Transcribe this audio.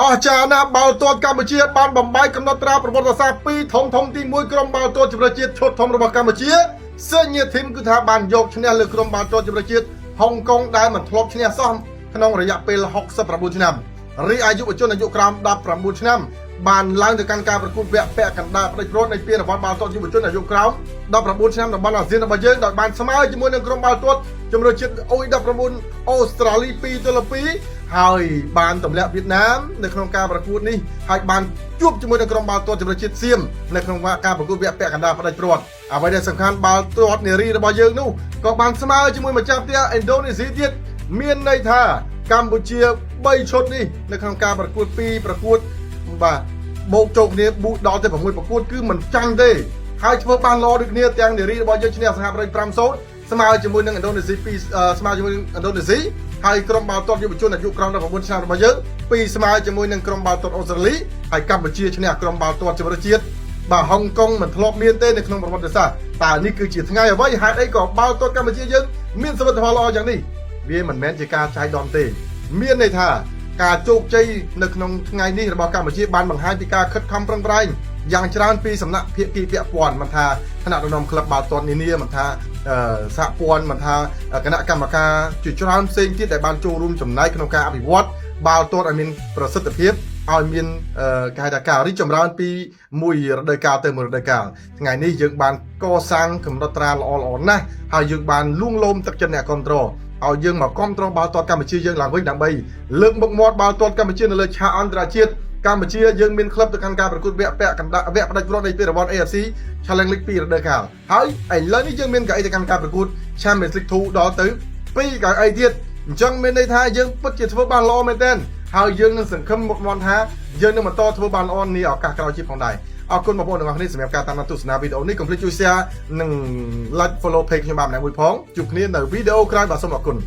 អស្ចារ្យណាស់បាល់ទាត់កម្ពុជាបានបំបែកកំណត់ត្រាប្រវត្តិសាស្ត្រពីរធំធំទី1ក្រុមបាល់ទាត់ជម្រើសជាតិឈុតធំរបស់កម្ពុជា senior team គឺថាបានយកឈ្នះលើក្រុមបាល់ទាត់ជម្រើសជាតិហុងកុងដែលមិនធ្លាប់ឈ្នះសោះក្នុងរយៈពេល69ឆ្នាំរីឯយុវជនអាយុក្រោម19ឆ្នាំបានឡើងទៅកាន់ការប្រកួតវគ្គពាក់កណ្ដាលផ្ដាច់ព្រ័ត្រនៃពានរង្វាន់បាល់ទាត់យុវជនអាយុក្រោម19ឆ្នាំតំបន់អាស៊ានរបស់យើងដោយបានស្មើជាមួយនឹងក្រុមបាល់ទាត់ជម្រើសជាតិ U19 អូស្ត្រាលី2-2ហើយបានទម្លាក់វៀតណាមនៅក្នុងការប្រកួតនេះហើយបានជួបជាមួយនឹងក្រុមបាល់ទាត់ជម្រើសជាតិសៀមនៅក្នុងការប្រកួតវគ្គពាក់កណ្ដាលផ្ដាច់ព្រ័ត្រអ្វីដែលសំខាន់បាល់ទាត់នារីរបស់យើងនោះក៏បានស្មើជាមួយម្ចាស់ផ្ទះឥណ្ឌូនេស៊ីទៀតមានន័យថាកម្ពុជា3ឈុតនេះនៅក្នុងការប្រកួត2ប្រកួតបាទបូកចូលគ្នាប៊ូដល់ទៅ6ប្រកួតគឺមិនចាញ់ទេហើយធ្វើបានល្អដូចគ្នាទាំងនារីរបស់យើងឈ្នះសហរដ្ឋ5-0ស្មើជាមួយនឹងឥណ្ឌូនេស៊ី2ស្មើជាមួយនឹងឥណ្ឌូនេស៊ីហើយក្រុមបាល់ទាត់យុវជនអាយុក្រោម19ឆ្នាំរបស់យើងពីរស្មើជាមួយនឹងក្រុមបាល់ទាត់អូស្ត្រាលីហើយកម្ពុជាឈ្នះក្រុមបាល់ទាត់ជម្រើសជាតិបាទហុងកុងមិនធ្លាប់មានទេនៅក្នុងប្រវត្តិសាស្ត្រតើនេះគឺជាថ្ងៃអ្វីហេតុអីក៏បាល់ទាត់កម្ពុជាយើងមានសមិទ្ធផលល្អយ៉ាងនេះវាមិនមែនជាការចៃដន្យទេមានន័យថាការជោគជ័យនៅក្នុងថ្ងៃនេះរបស់កម្ពុជាបានបង្ហាញពីការខិតខំប្រឹងប្រែងយ៉ាងច្រើនពីសំណាក់ភាគីពាក់ព័ន្ធមិនថាថ្នាក់ដឹកនាំក្លឹបបាល់ទាត់នានាមិនថាសហព័ន្ធមិនថាគណៈកម្មការជាច្រើនផ្សេងទៀតដែលបានចូលរួមចំណែកក្នុងការអភិវឌ្ឍបាល់ទាត់ឲ្យមានប្រសិទ្ធភាពឲ្យមានគេហៅថាការរីកចម្រើនពីមួយរដូវកាលទៅមួយរដូវកាលថ្ងៃនេះយើងបានកសាងកំណត់ត្រាល្អល្អណាស់ហើយយើងបានលួងលោមទឹកចិត្តអ្នកគ្រប់គ្រងឲ្យយើងមកគ្រប់គ្រងបាល់ទាត់កម្ពុជាយើងឡើងវិញដើម្បីលើកមុខមាត់បាល់ទាត់កម្ពុជានៅលើឆាកអន្តរជាតិកម្ពុជាយើងមានក្លឹបទៅកាន់ការប្រកួតវគ្គពាក់កណ្ដាលវគ្គផ្ដាច់ព្រ័ត្រនៃពានរង្វាន់ AFC Challenge League 2រដូវកាលហើយឥឡូវនេះយើងមានកៅអីទៅកាន់ការប្រកួត Champions League 2ដល់ទៅ2កៅអីទៀតអញ្ចឹងមានន័យថាយើងពិតជាធ្វើបានល្អមែនទែនហើយយើងនឹងសង្ឃឹមមុខមាត់ថាយើងនឹងបន្តធ្វើបានល្អនាឱកាសក្រោយទៀតផងដែរអរគុណបងប្អូនទាំងអស់គ្នាសម្រាប់ការតាមដានទស្សនាវីដេអូនេះកុំភ្លេចជួយ share និង like follow page ខ្ញុំបាទម្នាក់មួយផងជួបគ្នានៅវីដេអូក្រោយបាទសូមអរគុណ។